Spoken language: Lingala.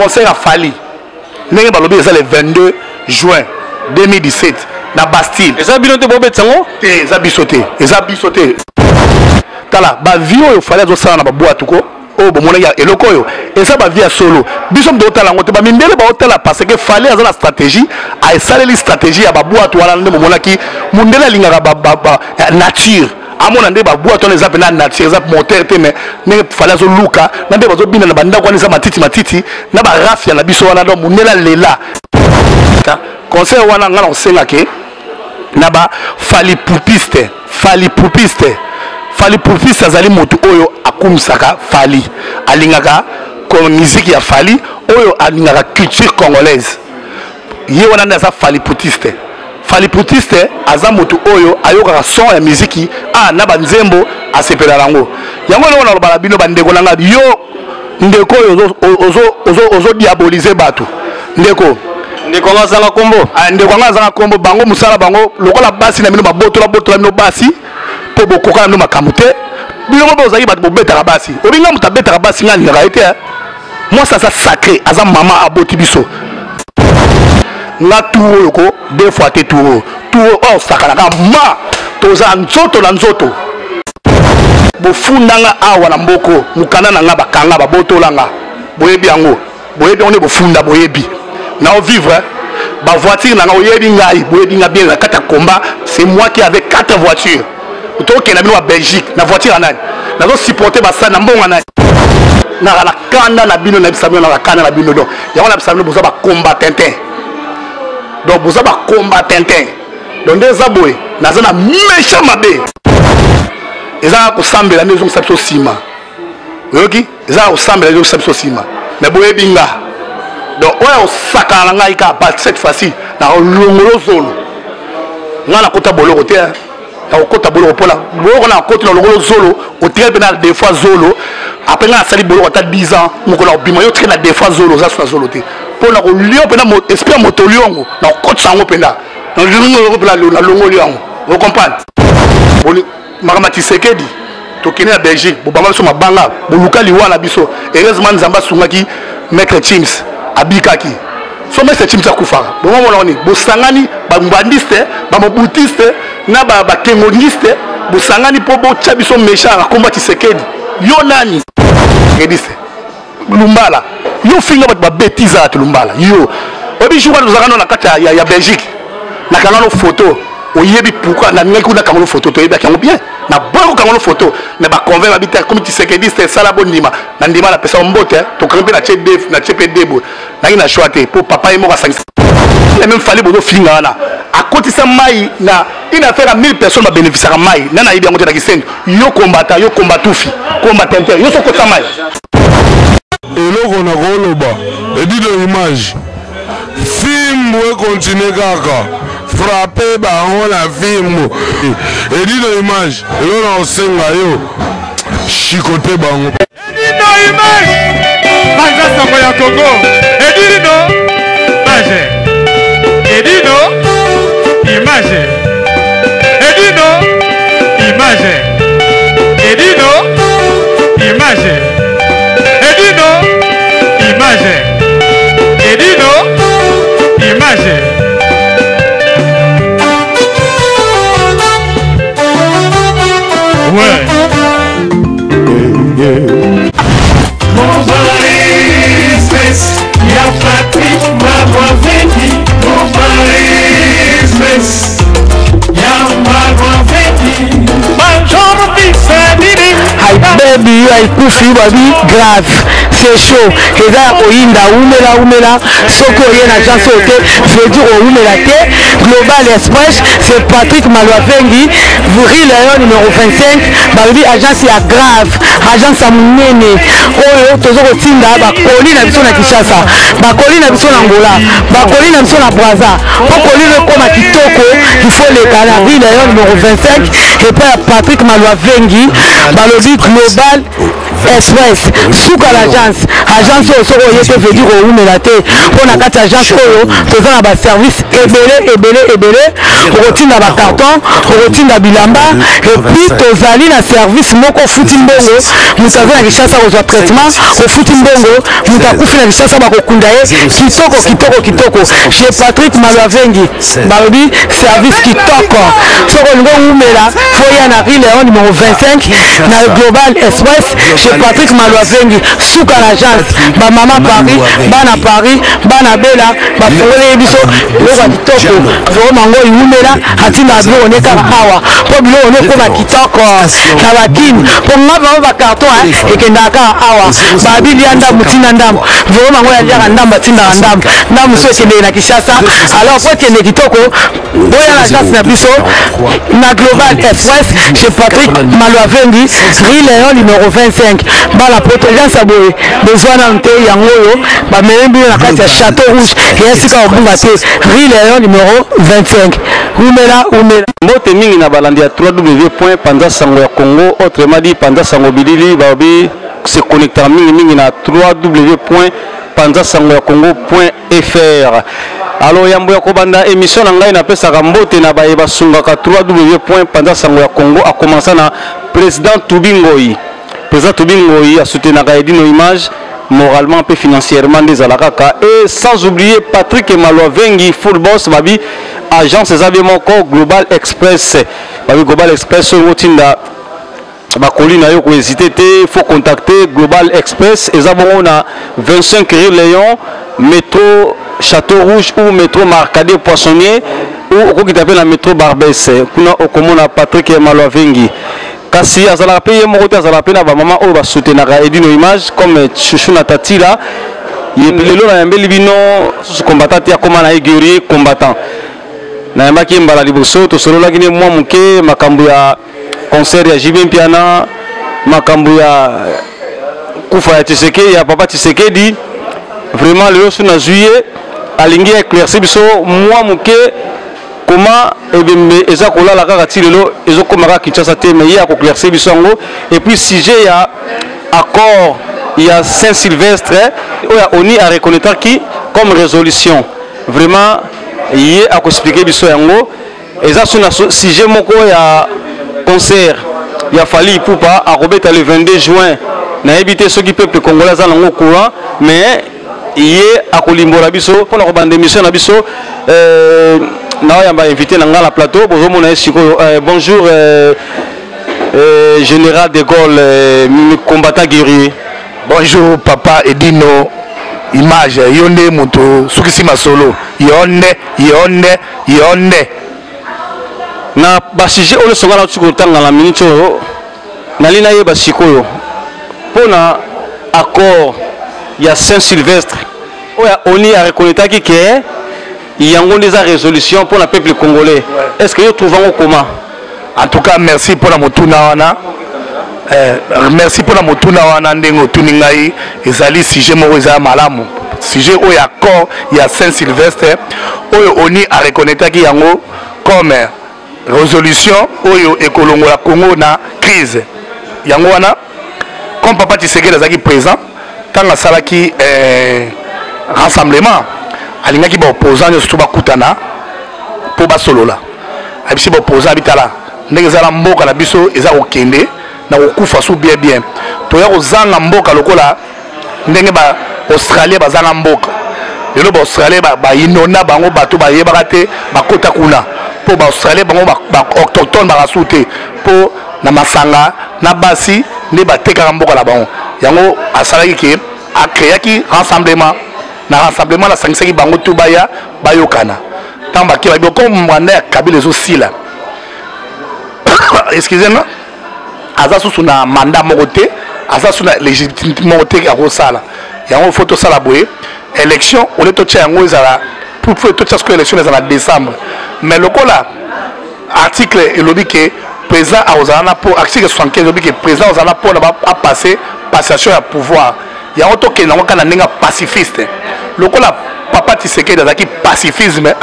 Concert ya Fally, ndenge balobi, eza le 22 juin 2017 na Bastille. Eza bino te bobetisa yango? Te, eza biso te, eza biso te. Tala bavie oyo Fally azosala na babwatu ko oyo bomonaki ya eloko oyo eza bavie ya solo. Biso moto otala yango te, bamindele baotala, parce que Fally aza na stratégie, aesaleli stratégie ya babwatu wana. Nde bomonaki mundele alingaka ba nature, amona nde babwatu wana eza mpena nature, eza moteur te. Mais ndenge Fally azoluka na nde bazobina na bandako wana, eza matiti matiti na barafia na biso wana. Donc mundele alela concert wana. Ngai na kosengake na bafalipupiste, falipupiste, falipupiste azali motu oyo akumisaka Fally, alingaka miziki ya Fally, oyo alingaka culture congolaise, ye wana nde aza faliputiste. Faliputiste aza motu oyo ayokaka son ya miziki a na banzembo, asepela yango. Yango eloko naloba na bino, bandeko na ngai, yo ndeko oyo ozodiabolize bato, ndeko. Ndeko yango azanga nkombo. Ah, ndeko yango azanga nkombo. Bango mosala bango lokola basi na bino, babotola botola bino basi mpo bokoka na bino makambo te. Bino moko bozalaki bato bobetaka basi. Obinga moto abetaka basi, ngai alingaka ye te. Mwasi aza sacré, aza mama aboti biso. Nga tour oyo ko deux fois te, tour oyo, tour oyo osakanaka ma toza nzoto na nzoto. Bofundanga awa na mboko, mokanda na nga bakanga, babotolanga, boyebi yango, boyebi yango nde bofunda, boyebi nao vivre bavoiture na nga. Oyebi ngai, boyebi nga bien na kati ya combat. C'est moi qui avait quatre voitures. Tokende bino ba Belgique na voiture ya nani? Nazosupporte basali na mbongo nani? Naka na kanda na bino, nayebisa bino, naka kanda na bino. Donc yango nayebisa bino, boza bacombatintin, donc boza bacombatintin. Donc nde eza boye, naza na méchant mabe. Eza kosambela nde ezongisa biso nsima, oyoki? Eza kosambela ezongisa biso nsima. Mais boyebi nga, donc oyo osakana na ngai kaka, but cette fois-ci nakolongolo zolo. Ngai nakota boloko te, nakokota boloko mpona boloko nakoti na longolo zolo. Otikali mpe na deux fois zolo. Après ngai nasali boloko ata 10 ans, mokolo nakobima, yo otikali na deux fois zolo, oza so na zolo te mpo na kolio mpena esprit ya moto liongo. Nakokotisa yango mpena mpena, nalongoli yango, ocomprendre? Makambo ya Tshisekedi, tokende na Belgique, bobamba biso mabanga, boluka liwa na biso. Heureusement Nzambe asungaki, maître Chims abikaki. So maître Chims akufaka, bomomona nini? Bosangani bambandiste, bamobutiste na bakengongiste, bosangani mpo botya biso méchant na komba Tshisekedi. Yo nani? Rediste Lumbala, yo finga bato babétise ata Lumbala. Yo oyebi jour wana tozalaka no na kati ya Belgique, nakanga no photo. Oyebi pourquoi nalingaki kuna kanga no photo? Toyebaki yango bien, naboyi kokanga no photo, mais baconvaincre babi te, komi Tshisekediste, esala bondima na ndima. Napesa mbote, tokangi mpe natie natie mpe deboye. Nangi na choix te mpo papa ye moko asangisa même Fally. Bozofinga wana, akotisa mai na une affaire ya 1000 personnes, babénéficiaka mai nani? Ayebi yango te na Kisendo. Yo kombata, yo kombatufi, kombatinter, yo sokotisa mai. Eloko na koloba, Edino Image, fimbu ekontinue kaka frappe bango na fimbu. Edino Image, eloko na kosenga yo, shikote bango. Edino Image, banza sango ya Congo. Edino Image, Edino Image, Edino Image, Edino Image, Edino Image, Edino Image. Ouais. Mobile Express, ya Patrick Mabwaveni. Mobile Express, ya Mabwaveni. Bonjour, Hi baby, yo aikufi babi grave, c'est chaud, eza ya koyinda. Umela umela, soki oye na agence oyo te, veut dire oumela te. Global Express, c'est Patrick Malwavengi, rue Léon numéro 25. Balobi agence ya grave, agence ya monene oyo toza kotinda bakoli na biso na Kinshasa, bakoli na biso na Angola, bakoli na biso na Braza. Mpo koli no ekóma kitoko, il faut leka na rue Léon numéro 25 epai ya Patrick Malwavengi. Balobi Global. Express suka l'agence. Agence oyo soki oye te veut dire owumela te mpo na kati agence oyo toza na baservice ebele ebele ebele, okotinda bacarton, okotinda bilamba, et puis tozali na service moko ofuti mbongo, moto aza na Kinshasa akozwa traitement, ofuti mbongo, moto akufi na Kinshasa bakokunda ye kitoko kitoko kitoko. Chez Patrick Maluavengi balobi service kitoko. Soki olingi owumela fo ya na rue Leon numéro 25 na Global Express chez Patrick Maluavengi, suka na agence. Bamama Paris, bana Paris, bana Bela bafungoli biso biloko ya kitoko. Vraiment ngo iwumela, atindaka biloko ne kaka awa mpo biloko ne ekoma kitoko na bakini, mpo nga vraiment bacarton ekendaka kaka awa. Babi lia ndambo tinda ndambo, vraiment ngo yaliaka ndambo, atindaka ndambo ndambo so ekendeke na Kinshasa. Alors po ekende kitoko, boya na agence na biso na Global Express chez Patrick Maluavengi, rue Léon numéro 25. Bana poto, agence ya boye bozwa nanu te, yango oyo bamemi bino na kati ya Château Rouge, eya sika kobunga te, rue Léon numéro 25. Umela umela. Mbote mingi na balandi ya www Panza Sango ya Congo, autrement dit Panza Sango Bilili, babi se connecter mingi mingi na www panza sango ya congo fr. Alors yambo ya kobanda émission na ngai, napesaka mbote na baye basungaka www panza sango ya Congo, akomansa na président Tubi Ngoi. Président Tubi Ngoi asoutenaka Edino Image moralement mpe financièrement nde ezala kaka, et sans oublier Patrick Malwavengi full boss. Babi agence eza be moko Global Express. Babi Global Express oyo otinda bakoli na yo, kohésite te, faut contacter Global Express. Eza bongo na 25 rue Léon, métro Château Rouge ou métro Marcadet Poissonnier, ou okokita mpe na métro Barbès. Kuna okomona Patrick Malwavengi. Kasi azalaka mpe ye moko te, azalaka mpe na bamama oyo basoutenaka Edino Image comme Chuchu na Tatila. Lelo nayambeli bino susu combattant te, akóma na ye guerrier combattant. Nayambaki ye mbala liboso, tosololaki ne mwa moke makambo ya concert ya JB Mpiana, makambo ya kufa ya Tshisekedi, ya papa Tshisekedi. Vraiment lelo so nazwi ye, alingi éclaircir biso mwa moke koma ebembe eza kolala kaka ti lelo, ezokóma kaka Kinshasa te, mais ye akoéclaircir biso yango. Et puis sujet ya accord ya Saint Sylvestre oyo ya ONU areconnaîtraki comme résolution, vraiment ye akoexpliquer biso yango. Eza so na sujet moko ya concert ya Fally Ipupa akobeta le 22 juin. Nayebi te soki peuple congolais aza nango courant, mais ye akolimbola biso. Mpona kobanda émission na biso, naoyamba invité na ngai na plateau, bozomona ye sikoyo. Bonjour général de Gaulle, combattant guerrier. Bonjour papa Edino Image, yo nde moto sukisi masolo, yo nde, yo nde, yo nde. Na basujet oyo nyonso ngai nauti kotanga na minute oyo, nali nayeba sikoyo mpona accord ya Saint Sylvestre oyo ya ONU areconnaîtraki ke yango nde eza résolution mpona peuple congolais. Est ce que yo trouve yango comment? En tout cas merci mpona motuna wana. Merci mpona motuna wana ndenge otuni ngai. Ezali sujet moko eza malamu, sujet oyo accord ya Saint Sylvestre oyo ONU areconnaîtraki yango comme résolution oyo ekolongola Congo na crise. Yango wana, comme papa Tshisekedi azalaki présent ntango asalaki rassemblement, alingaki baopposant nyonso to bakutana mpo basolola. Ayebisi baopposant, abitala ndenge eza na mboka na biso, eza kokende na kokufa su bien bien, toya kozanga mboka lokola ndenge baaustralien bazanga mboka lelo. Baaustralien bainona bango, bato bayebaka te bakota kuna mpo baaustralien bango baautochtone bakasu te, mpo na masanga na basi nde batekaka mboka na bango. Yango asalaki ke acréaki rassemblement. Na rassemblement nasangisaki bango tu baya bayokana. Ntango bakeba biloko, mandat ya Kabila ezosila, excusez nga, aza susu na mandat moko te, aza susu na légitimité moko te akosala yango. Faut tosala boye, élection ole totia yango ezala pour totia sikoyo élection ezala na décembre. Mais lokola article elobi ke président akozala na, po article 75 elobi ke président akozala na mpona apasse passation ya pouvoir, yango tokende yango kaka na ndenge ya pacifiste, lokola papa Tshisekedi azalaki pacifisme.